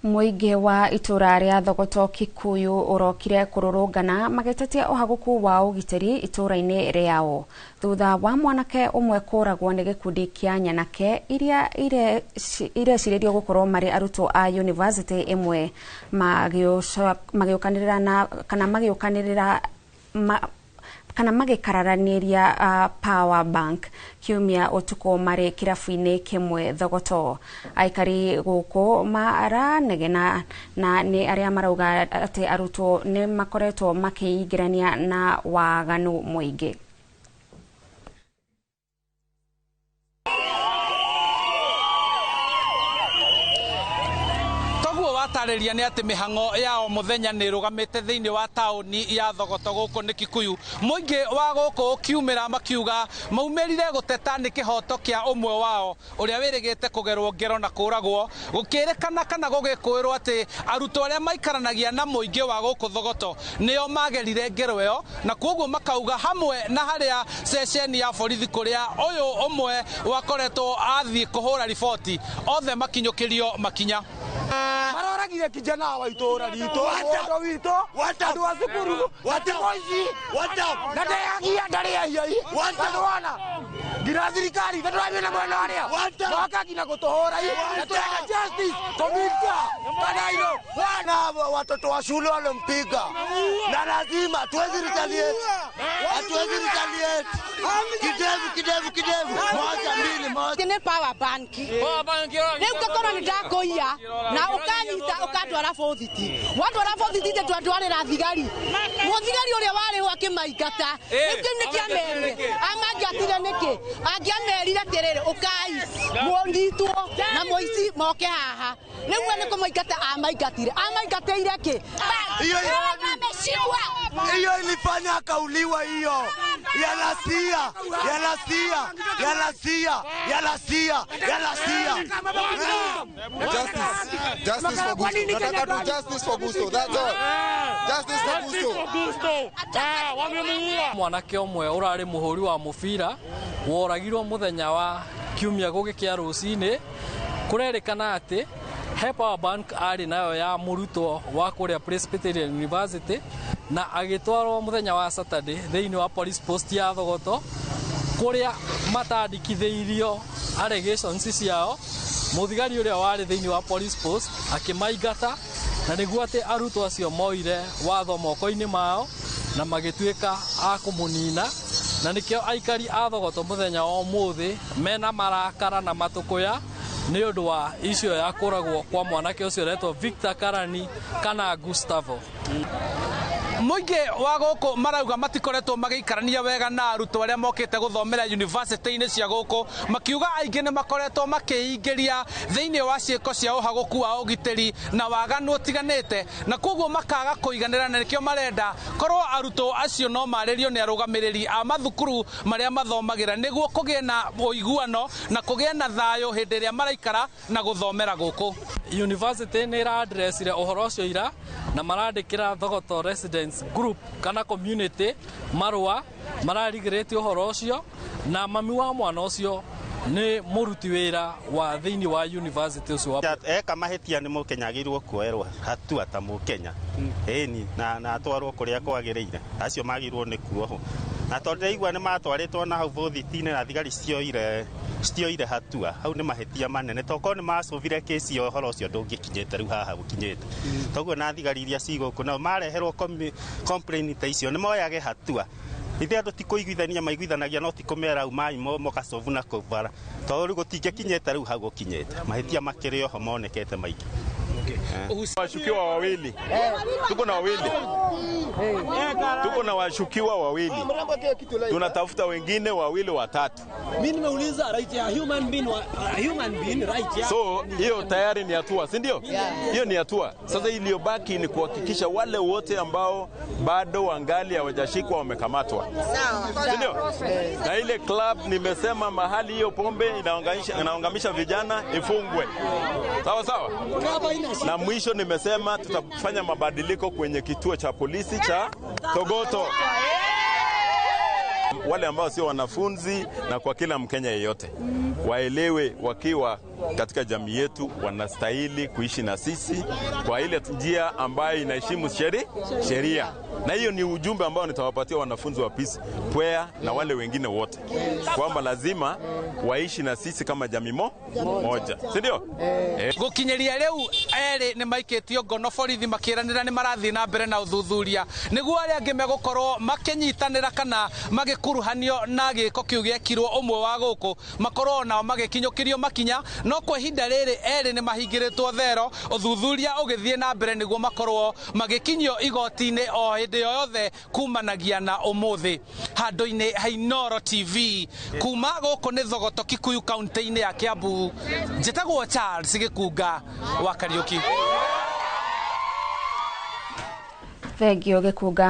Mũingĩ wa itũra rĩa Thogoto Kikuyu ũrokire kũrũrũngana magĩtetia ũhagũku wa ũgitĩri itũra-inĩ rĩao thutha wa mwanake ũmwe kũragwo nĩ gĩkundi kĩa nyanake iria irecirĩrio gũkorwo marĩ arutwo a university ĩmwe magĩũkanĩrĩra na kana magĩũkanĩrĩra kana magĩkararanĩria power bank kiumia ũtukũ marĩ kĩrabu-inĩ kĩmwe Thogoto. Aikari gũkũ maranegena na nĩ arĩa marauga atĩ arutwo nĩ makoretwo makĩingĩrania na waganu mũingĩ. Watarĩria nĩ atĩ mĩhang'o yao mũthenya nĩ ĩrũgamĩte thĩinĩ wa taũni ya Thogoto gũkũ nĩ Kikuyu. Mũingĩ wa gũkũ ũkiumĩra makiuga maumĩrire gũteta nĩ kĩhoto kĩa ũmwe wao ũrĩa wĩrĩgĩte kũgerwo ngero na kũragwo, gũkĩrĩkana kana gũgĩkũĩrwo atĩ arutwo arĩa maikaranagia na mũingĩ wa gũkũ Thogoto nĩo magerire ngero ĩyo, na kwoguo makauga hamwe na harĩa ceceni ya borithi kũrĩa ũyũ ũmwe wakoretwo athiĩ kũhũra riboti othe makinyũkĩrio makinya. Maroragire kijana wa itũra ritũ mũndũ witũ andũ a cukuru atimoici na ndeagia ndarĩahia andũana nginya thirikari na tũrathiĩ na mwena ũrĩa moka nginya gũtũhũra na tũrenda justice Commissioner Kanairo. Wana watoto wa shule walimpiga na lazima tuwezi retaliate, hatuwezi retaliate. Kidevu kidevu kidevu, moja mbili moja. Nĩ power bank rĩu ngĩkorwo nĩ ndakũiya na ũkanyita ũkandwara bũthiti, wandwara bũthiti twatwarĩra thigari, mũthigari ũrĩa warĩ ho akĩmaingata. Rĩu kĩu nĩ kĩamerire, amangatire nĩkĩ? Angĩamerire atĩrĩrĩ, ũkai mũnyitwo na mũici moke haha. Rĩu we nĩ kũmaingata amaingatire, amaingatĩire kĩ? Hiyo ilifanya akauliwa, hiyo yalasia yalasia yalasia yalasia yalasia. Justice, justice for Gusto. Nataka tu justice for Gusto. That's all. Justice for Gusto. Mwanake ũmwe ũrarĩ mũhũri wa mũbira woragirwo mũthenya wa kiumia gũgĩkĩa rũcinĩ. Kũrerĩkana atĩ he power bank arĩ nayo ya mũrutwo wa kũrĩa Presbyterian University na agĩtwarwo mũthenya wa Saturday thĩinĩ wa police post ya Thogoto kũrĩa matandĩkithĩirio allegations ciao. Mũthigari ũrĩa warĩ thĩinĩ wa police post akĩmaingata na nĩguo atĩ arutwo acio moire watho moko-inĩ mao na magĩtuĩka a kũmũnina, na nĩkĩo aikari a Thogoto mũthenya wa ũmũthĩ mena marakara na matũkũya nĩ ũndũ wa icio ya kũragwo kwa mwanake ũcio ũretwo Victor Karani kana Gustavo. Mũingĩ wa gũkũ marauga matikoretwo magĩikarania wega na arutwo arĩa mokĩte gũthomera university-inĩ cia gũkũ, makiuga aingĩ nĩ makoretwo makĩingĩria thĩinĩ wa ciĩko cia ũhagũku wa ũgitĩri na waganu ũtiganĩte, na koguo makaga kũiganĩra, na nĩkĩo marenda korwo arutwo acio no marĩrio nĩ arũgamĩrĩri a mathukuru marĩa mathomagĩra nĩguo kũgĩe na ũiguano na kũgĩe na thayũ hĩndĩ ĩrĩa maraikara na gũthomera gũkũ. University nĩ ĩra-addressire ũhoro ũcio ira na marandĩkĩra Thogoto Residents Group kana community marũa mararigĩrĩtie ũhoro ũcio, na mami wa mwana ũcio nĩ mũruti wĩra wa thĩinĩ wa university ũcio. Eka mahĩtia nĩ mũkenya agĩrĩirwo kuoerwo hatua ta mũkenya ĩni na atwarwo kũrĩa kwagĩrĩire, acio magĩrĩirwo nĩ kuohwo, na tondũ ndĩraigua nĩ matwarĩtwo na hau bũthiti-inĩ na thigari citioire hatua, hau nĩ mahĩtia manene. Tokorwo nĩ macũbire kĩci ĩyo ũhoro ũcio ndũngĩkinyĩte rĩu haha gũkinyĩte, toguo na thigari iria ci gũkũ nao mareherwo complaint ta icio nĩ moyage hatua. Ithe andũ ti kũiguithania maiguithanagia, no ti kũmera umai mũkacobu na kũbara, tondũ rĩu gũtingĩkinyĩte rĩu hau gũkinyĩte, mahĩtia makĩrĩ oho monekete maingĩ. Washukiwa wawili, tuko na wawili, tuko na washukiwa wawili, tunatafuta wengine wawili watatu. Mimi nimeuliza right ya human being, human being right ya. So hiyo tayari ni hatua, si ndio? Hiyo ni hatua. Sasa iliyobaki ni kuhakikisha wale wote ambao bado wangali hawajashikwa wamekamatwa, si ndio? Na ile club nimesema mahali hiyo pombe inaangamisha vijana ifungwe. Sawa sawa? Na mwisho nimesema tutafanya mabadiliko kwenye kituo cha polisi cha Thogoto. Wale ambao sio wanafunzi na kwa kila Mkenya yeyote waelewe, wakiwa katika jamii yetu wanastahili kuishi na sisi kwa ile njia ambayo inaheshimu sheria, na hiyo ni ujumbe ambao nitawapatia wanafunzi wa Peace Pwea na wale wengine wote kwamba lazima waishi na sisi kama jamii moja, si ndio? Gukinyeria riu eri ni maikitio ngono borithi makiranira ni marathie na mbere na uthuthuria niguo aria angi megukorwo makinyitanira kana magikuruhanio na giko kiu giekirwo umwe wa guku makorwo nao magikinyukirio makinya. No kwa ihinda riri eri ni mahingiritwo thero, uthuthuria ugithie na mbere niguo makorwo magikinyio igoti-ini o hindi o yothe kumanagia na umuthi. Handu-ini ha Inooro TV kuma guku ni Thogoto, Kikuyu, kaunti-ini ya Kiambu, njitagwo Charles Gikunga wa Kariuki. Thengio Gikunga.